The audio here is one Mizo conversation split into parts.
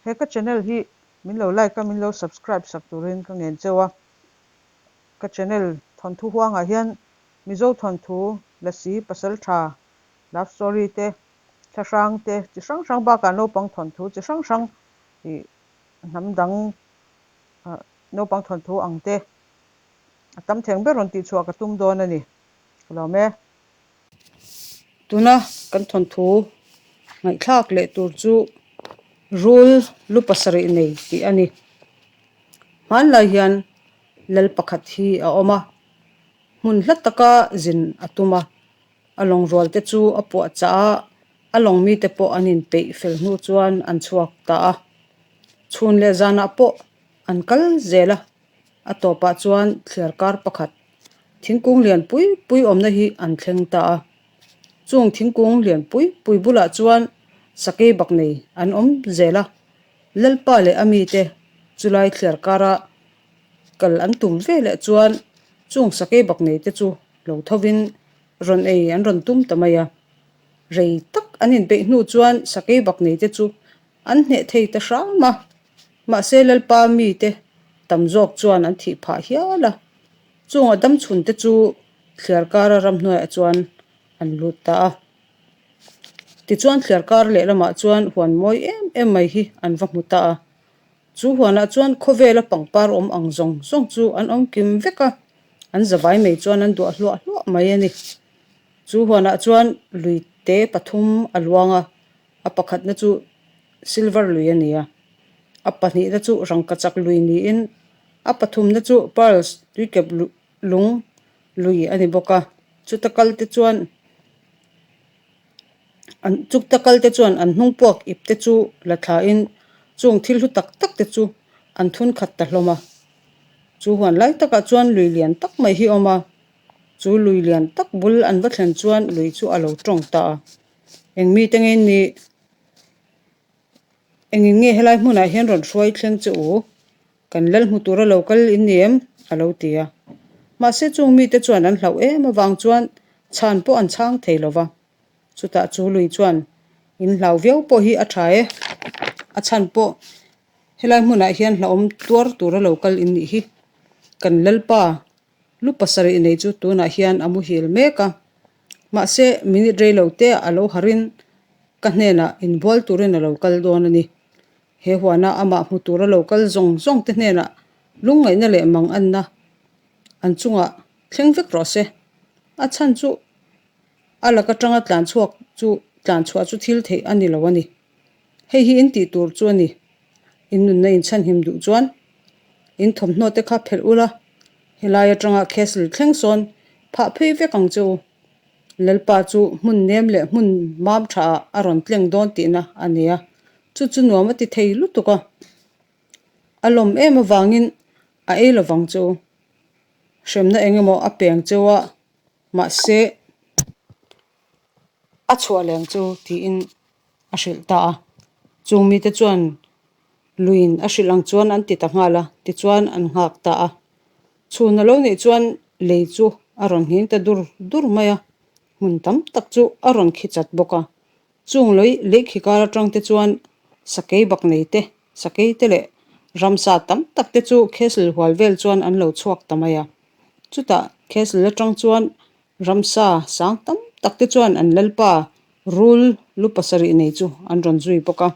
He ka channel hi min lo like a, min lo subscribe sak turin ka ngen cheu a. Ka channel thawnthu huangah hian Mizo thawnthu, Lasi, Pasaltha, Love story te, thlahrang te chi hrang hrang bakah naupang thawnthu chi hrang hrang ih hnam dang naupang thawnthu ang te a tam theng ber rawn tihchhuah ka tum dawn a ni. Ka lawm e. Tuna kan thawnthu ngaihthlak leh tur chu rul lu pasarih nei tih a ni. Hmanlai hian lal pakhat hi a awm a, hmun hla taka zin a tum a, a lawng rual te chu a puah chah a, a lawng mite pawh an inpeih fel hnu chuan an chhuak ta a. Chhun leh zanah pawh an kal zel a. A tawpah chuan thliar kar pakhat thingkung lian pui pui awmna hi an thleng ta a. Chung thingkung lian pui pui bulah chuan sakei bak nei an awm zel a. Lalpa leh a mite chulai thliar kara kal an tum ve leh chuan chung sakei bak nei te chu lo thovin rawn ei an rawn tum ta mai a. Rei tak an inbeih hnu chuan sakei bak nei te chu an hneh thei ta hram a. Mahse Lalpa mite tam zawk chuan an thih phah hial a, chung a damchhun te chu thliar kara ramhnuaiah chuan an lut ta a. Tichuan thliar kar lehlamah chuan huan mawi em em mai hi an va hmu ta a. Chu huanah chuan khawvela pangpar awm ang zawng zawng chu an awm kim vek a, an zavai mai chuan an duah hluah hluah mai a ni. Chu huanah chuan lui te pathum a luang a, A pakhatna chu silver lui a ni a, a pahnihna chu rangkachak lui niin a pathumna chu pearls tuikep lung lui a ni bawk a. Chuta kal te chuan an chuta kal te chuan an hnung puak ip te chu la thlain chung thil hlu tak tak te chu an thun khat ta hlawm a. Chu huan lai takah chuan lui lian tak mai hi a awm a, chu lui lian tak bul an va thlen chuan lui chu a lo tawng ta a. Eng mite nge ni? Engin nge helai hmunah hian rawn hruai thleng che u? Kan lal hmu tura lo kal in ni em? a lo ti a. Mahse chung mite chuan an hlauh em avang chuan chhan pawh an chhang thei lo va. Chutah chu lui chuan in hlau viau pawh hi a tha e. A chhan pawh helai hmunah hian hlauhawm tuar tura lo kal in nih hi. Kan lalpa lu pasarih nei chu tunah hian a muhil mek a. Mahse, minute rei lo te a lo harin ka hnenah inbual turin a lo kal dawn a ni. He huana amah hmu tura lo kal zawng zawng te hnenah lungngaihna leh manganna an chungah thleng vek rawh se. A chhan chu a lak atanga tlan chhuak chu tlan chhuah chu thil theih a ni lo a ni. Hei hi in tih tur chu a ni. In nunna in chhanhim duh chuan in thawmhnaw te kha phelh ula, helai atanga castle thleng sawn phah phei vek ang che u. Lalpa chu hmun nem leh hmun mam tha ah a rawn tleng dawn tihna a ni a, chu chu nuam a ti thei lutuk a. A lawm em avangin a ei lovang che u. Hremna eng emaw a peng cheu a, mahse a chhuah leng chu tiin a hrilh ta a. Chung mite chuan luiin a hrilh ang chuan an ti ta nghal a, tichuan an nghak ta a. Chhun a lo nih chuan lei chu a rawn nghing ta dur dur mai a, hmun tam tak chu a rawn khi chat bawk a. Chung lei lei khi kar atang te chuan sakei bak nei te, sakei te leh ramsa tam tak te chu castle hual vel chuan an lo chhuak ta mai a. Chutah castle atang chuan Ramsa sang tam tak te chuan an lalpa rul lu pasarih nei chu an rawn zui bawk a.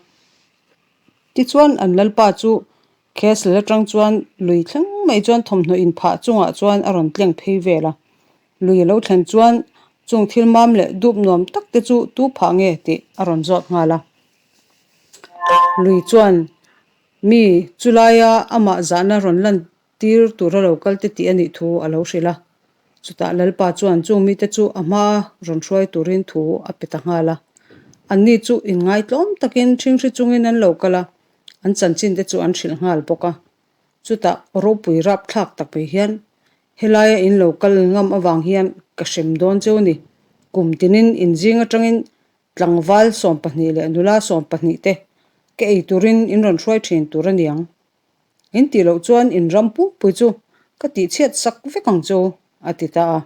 Tichuan an lalpa chu castle atang chuan lui thleng mai chuan thawmhnaw inphah chungah chuan a rawn tleng phei vel a. Lui a lo thlen chuan chung thil mam leh dup nuam tak te chu tu phah nge tih a rawn zawt nghal a. Lui chuan mi chulaia amah zahna rawn lan Tir tura lo kal te tih a nih thu a lo hrilh a. Chutah Lalpa chuan chung mite chu a hma rawn hruai turin thu a pe ta nghal a. Anni chu inngaitlawm takin ṭhinghri chungin an lo kal a, an chanchin te chu an hrilh nghal bawk a. Chutah ropui rapthlak tak mai hian, Helaia in lo kal ngam avang hian ka hrem dawn cheu ni. Kum tinin inzing atangin tlangval 12 leh nula 12 te ka ei turin in rawn hruai thin tur a niang. In tih loh chuan in ram pupui chu ka tih chhiat sak vek ang chu, a ti ta a.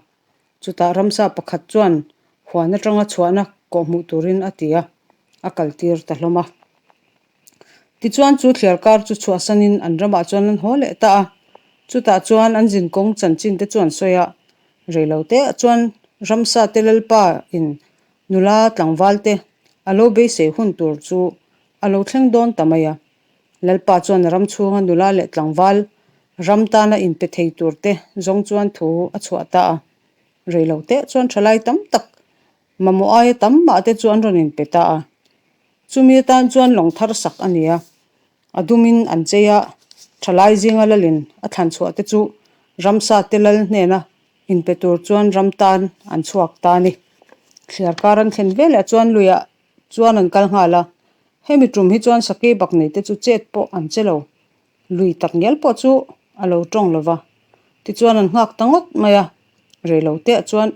Chutah ramsa pakhat chuan huan atanga chhuahna kawhhmuh turin a ti a, a kaltir ta hlawm a. Tichuan chu thliarkar chu chhuahsanin an ramah chuan an haw leh ta a. Chutah chuan an zinkawng chanchin te chu an sawi a. Reilo te ah chuan ramsa te lalpa in nula tlangval te a lo beisei hun tur chu a lo thleng dawn ta mai a. Lalpa chuan a ram chhunga nula leh tlangval ram tana inpe thei tur te zawng chuan thu a chhuah ta a. Reilo te ah chuan thalai tam tak Mamawh aia tam mah te chu an rawn inpe ta a, chumi atan chuan lawng thar sak a ni a, a dumin an chei a, thalai zinga lalin a thlan chhuah te chu ramsa te lal hnena inpe tur chuan ram tan an chhuak ta a ni. Thliar kar an thlen veleh chuan luiah chuan an kal nghal a, hemi tum hi chuan sakei bak nei te chu chet pawh an che lo. Lui tak ngial pawh chu a lo tawng lo va, tichuan an nghak ta ngawt mai a, reilo te ah chuan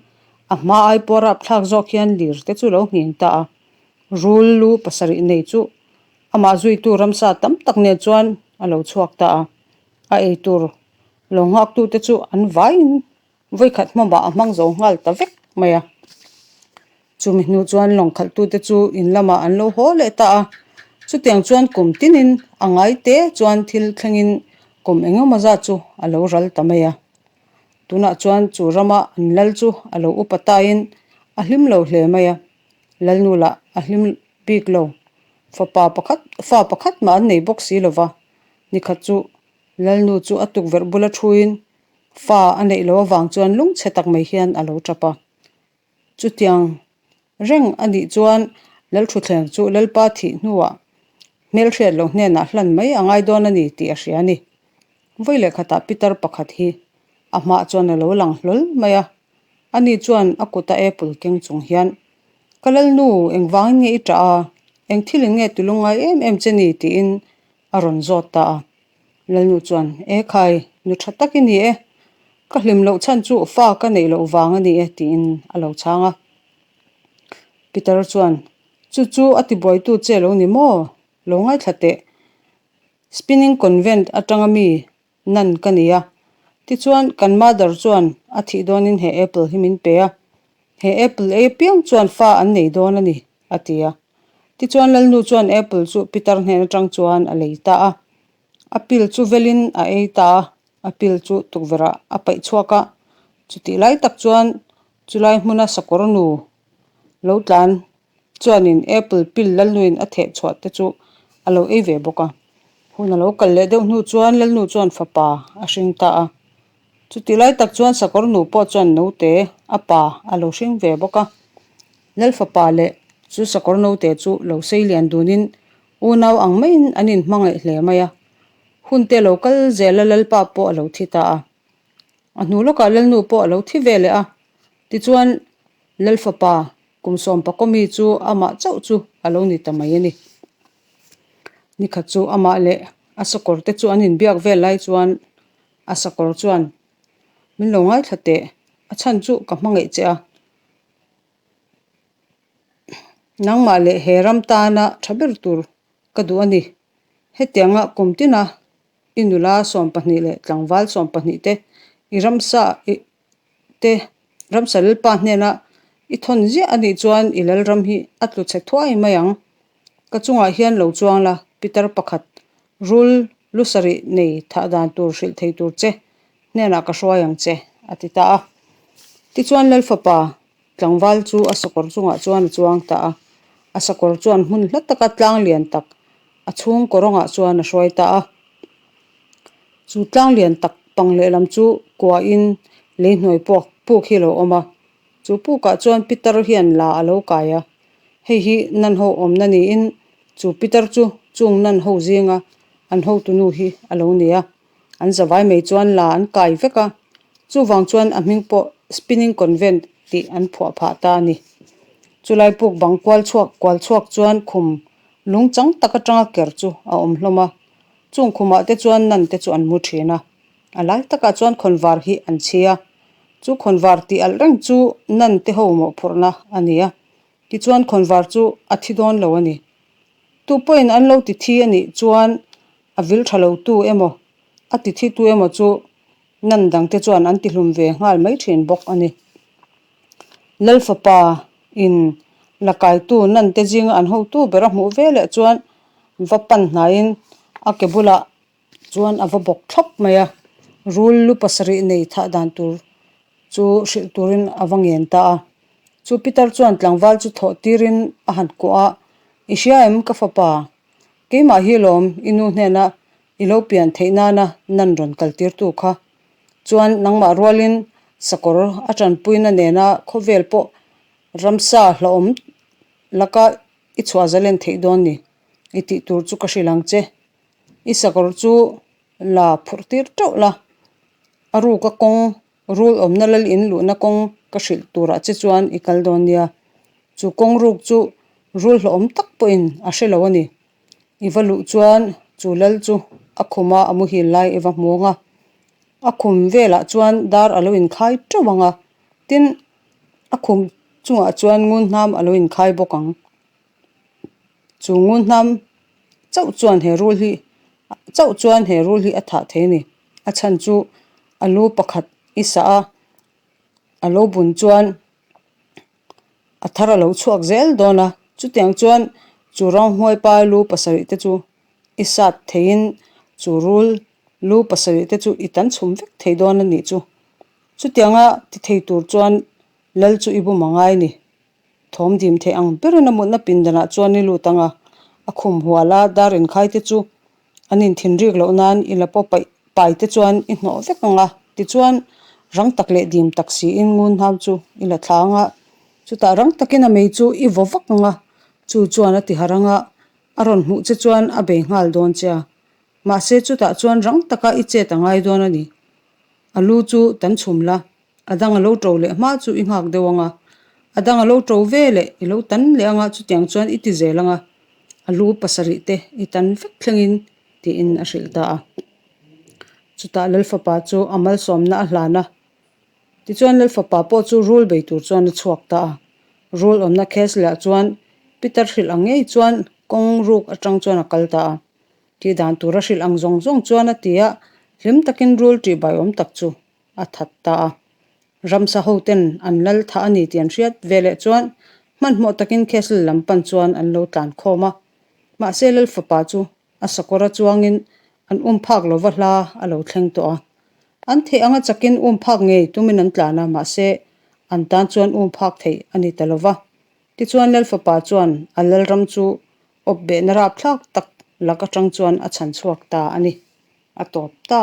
a hma ai pawh rapthlak zawk hian lir te chu lo nghing ta a, rul lu pasarih nei chu amah zuitu ramsa tam tak nen chuan a lo chhuak ta a, a eitur lo nghaktu te chu an vaiin Vawikhat hmawmah a hmang zo nghal ta vek mai a. Chumi hnu chuan lawng khalhtute chu in lamah an lo haw leh ta a. Chutiang chuan kum tinin a ngai te chuan thil thlengin kum engemaw zat chu a lo ral ta mai a. Tunah chuan chu rama an lal chu a lo upa tain a hlim lo hle mai a. Lalnu lah a hlim bik lo. Fapa pakhat fa pakhat mah an nei bawk si lova. Nikhat chu Lalnu chu a tukverh bula thuin Fa a neih loh avang chuan lungchhe tak mai hian a lo tap a. Chutiang reng a nih chuan Lalthuthleng chu Lalpa thih hnuah hmelhriat loh hnenah hlan mai a ngai dawn a ni tih a hria a ni. Vawi leh khatah pitar pakhat hi a hmah chuan a lo lang hlawl mai a. Ani chuan a kuta apple keng chung hian, Ka Lalnu, engvangin nge i ṭah a? Eng thilin nge ti lungngai em em che ni? tiin a rawn zawt ta a. Lalnu chuan, E khai, nu tha tak i ni e. Ka hlim loh chhan chu fa ka neih loh vang a ni e, tiin a lo chhang a. Peter chuan, Chu chu a tibuaitu che lo ni maw? Lo ngaithla teh. Spinning Convent atanga mi nan ka ni a. Tichuan, kan mother chuan a thih dawnin he apple hi min pe a. He apple ei apiang chuan fa an nei dawn a ni, a ti a. Tichuan Lalnu chuan apple chu pitar hnen atang chuan a lei ta a. A pil chu velin a ei ta a, a pil chu tukverh ah a paih chhuak a. Chutih lai tak chuan chulai hmuna sakawr nu lo tlan chuanin apple pil Lalnuin a theh chhuah te chu a lo ei ve bawk a. Hun a lo kal leh deuh hnu chuan Lalnu chuan fapa a hring ta a. Chutih lai tak chuan sakawr nu pawh chuan naute a pa a lo hring ve bawk a. Lalfapa leh chu sakawr naute chu lo sei lian dunin unau ang maiin an inhmangaih hle mai a. Hun te lo kal zel a Lalpa pawh a lo thi ta a. A hnu lawkah Lalnu pawh a lo thi ve leh a. Tichuan Lalfapa kum sawmpakawmi chu amah chauh chu a lo ni ta mai a ni. Nikhat chu amah leh a sakawr te chu an inbiak vel lai chuan a sakawr chuan min lo ngaithla teh, a chhan chu ka hmangaih che a, nangmah leh he ram tana tha ber tur ka duh a ni. Hetianga kum tina i nula 12 leh tlangval 12 te i ramsa i te ramsa lalpa hnena i thawn ziah a nih chuan i lalram hi a tlu chhe thuai mai ang. Ka chungah hian lo chuang la, pitar pakhat, rul lu sarih nei thah dan tur hrilh thei tur che hnenah ka hruai ang che, a ti ta a. Tichuan Lalfapa tlangval chu a sakawr chungah chuan a chuang ta a. A sakawr chuan hmun hla taka tlang lian tak a chhung kawrawngah chuan a hruai ta a. Chu tlang lian tak pang lehlam chu kuahin lei hnuai pawk puk hi a lo awm a. Chu pukah chuan pitar hian la a lo kai a. Hei hi nan ho awmna niin chu pitar chu chung nan ho zinga an hotunu hi a lo ni a. An zavai mai chuan la an kai vek a, chuvang chuan a hming pawh Spinning Convent tih an phuah phah ta a ni. Chulai puk bang kual chhuak kual chhuak chuan khum lung chang tak atanga ker chu a awm hlawm a, chung khumah te chuan nan te chu an mu thin a. A lai takah chuan khawnvar hi an chhi a, chu khawnvar tih alh reng chu nan te ho mawhphurhna a ni a, tichuan khawnvar chu a thi dawn lo a ni. Tu pawhin an lo ti thi a nih chuan a vil tha lo tu emaw, a ti thi tu emaw chu nan dangte chuan an ti hlum ve nghal mai thin bawk a ni. Lalfapa in la kaitu nan te zinga an hotu ber a hmuh ve leh chuan va pan hnaiin a ke bulah chuan a va bawk thlawp mai a, rul lu pasarih nei thah dan tur chu hrilh turin a va ngen ta a. Chu pitar chuan tlangval chu thawh tirin a han kuah a, I hria em ka fapa, keimah hi lawm i nu hnena i lo pian theih nana nan rawn kal tirtu kha. Chuan nangmah rualin sakawr a tanpuina nena khawvel pawh ramsa hlauhawm laka i chhuah zalen theih dawn ni, i tih tur chu ka hrilh ang che. I sakawr chu la phurh tir teuh la, a ruka kawng rul awmna lal in luhna kawng ka hrilh turah che chuan i kal dawn nia. Chu kawng ruk chu rul hlauhawm tak pawhin a hre lo a ni. I va luh chuan chu lal chu a khuma a muhil lai i va hmuang a, a khum velah chuan dar a lo inkhai teuh ang a, tin a khum chungah chuan ngun hnam a lo inkhai bawk ang. Chu ngun hnam chauh chuan he rul hi chauh chuan he rul hi a thah thei a ni. A chhan chu a lu pakhat i sah a, a lo bun chuan a thar a lo chhuak zel dawn a. Chutiang chuan chu ramhuai pa lu pasarih te chu i sat theiin chu rul lu pasarih te chu i tan chhum vek thei dawn a nih chu. Chutianga ti thei tur chuan lal chu i bum a ngai a ni. Thawm dim theih ang berin a mutna pindanah chuan i lut ang a, a khum hual a, dar inkhai te chu an inthinrik loh nan i la paw paih pai te chuan i hnawh vek ang a, tichuan rang tak leh dim tak siin ngun hnam chu i la thla ang a, chutah rang takin a mei chu i vaw vak ang a, chu chuan a ti harh ang a, a rawn hmuh che chuan a bei nghal dawn che a, mahse chutah chuan rang taka i chet a ngai dawn a ni. A lu chu tan chhum la, A dang a lo to leh hma chu i nghak deuh ang a, a dang a lo to ve leh i lo tan leh ang a, chutiang chuan i ti zel ang a, a lu pasarih te i tan vek thlengin tiin a hrilh ta a. Chutah Lalfapa chu a malsawmna a hlan a, tichuan Lalfapa pawh chu rul bei tur chuan a chhuak ta a. Rul awmna Castle-ah chuan Peter hrilh ang ngei chuan kawng ruk atang chuan a kal ta a. Tih dan tur a hrilh ang zawng zawng chuan a ti a, hlim takin rul ṭihbaiawm tak chu a that ta a. Ramsa hoten an lal thah a ni tih an hriat veleh chuan hmanhmawh takin Castle lam pan chuan an lo tlan khawm a. Mahse lal fapa chu a sakawr a chuangin an um phak lova hla a lo thleng tawh a. An theih anga chakin um phak ngei tumin an tlan a, mahse an tan chuan um phak theih a ni ta lova. Tichuan lal fapa chuan a lalram chu awp behna rapthlak tak lak atang chuan a chhan chhuak ta a ni. A tawp ta.